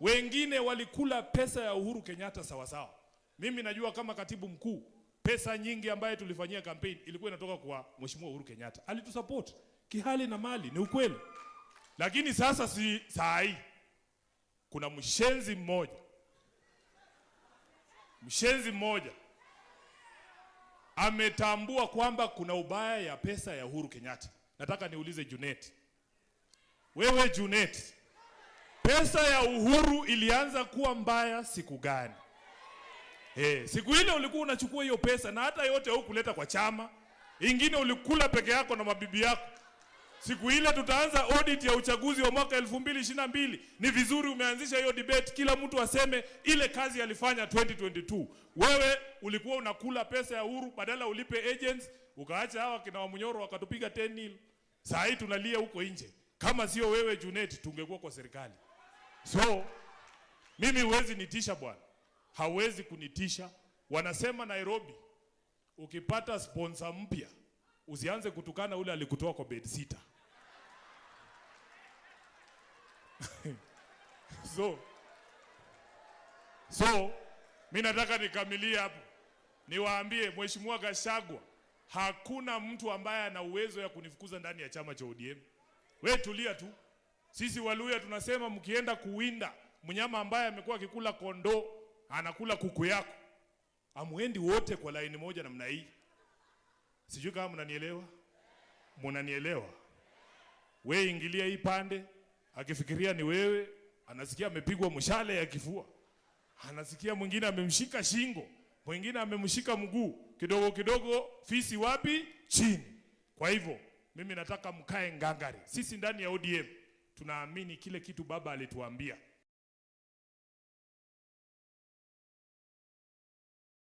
Wengine walikula pesa ya Uhuru Kenyatta sawasawa. Mimi najua kama katibu mkuu, pesa nyingi ambayo tulifanyia campaign ilikuwa inatoka kwa Mheshimiwa Uhuru Kenyatta. Alitusupport kihali na mali, ni ukweli. Lakini sasa si saa hii kuna mshenzi mmoja, mshenzi mmoja ametambua kwamba kuna ubaya ya pesa ya Uhuru Kenyatta. Nataka niulize Junet, wewe Junet, pesa ya Uhuru ilianza kuwa mbaya siku gani? Siku ile ulikuwa unachukua hiyo pesa na hata yote hukuleta kwa chama, ingine ulikula peke yako na mabibi yako. Siku ile tutaanza audit ya uchaguzi wa mwaka 2022. Ni vizuri umeanzisha hiyo debate, kila mtu aseme ile kazi alifanya 2022. Wewe ulikuwa unakula pesa ya Uhuru badala ulipe agents, ukaacha hawa kina Wamunyoro wakatupiga 10-0. Saa hii tunalia huko nje. Kama sio wewe Junet, tungekuwa kwa serikali. So mimi huwezi nitisha bwana, hawezi kunitisha. Wanasema Nairobi, ukipata sponsor mpya usianze kutukana ule alikutoa kwa bed sita. So mi nataka nikamilie hapo, niwaambie Mheshimiwa Gachagua, hakuna mtu ambaye ana uwezo ya kunifukuza ndani ya chama cha ODM. We tulia tu. Sisi Waluya tunasema mkienda kuwinda mnyama ambaye amekuwa akikula kondoo anakula kuku yako, amuendi wote kwa laini moja namna hii. Sijui kama mnanielewa. Mnanielewa? We ingilia hii pande, akifikiria ni wewe, anasikia amepigwa mshale ya kifua, anasikia mwingine amemshika shingo, mwingine amemshika mguu, kidogo kidogo fisi wapi? Chini. Kwa hivyo mimi nataka mkae ngangari. Sisi ndani ya ODM tunaamini kile kitu baba alituambia.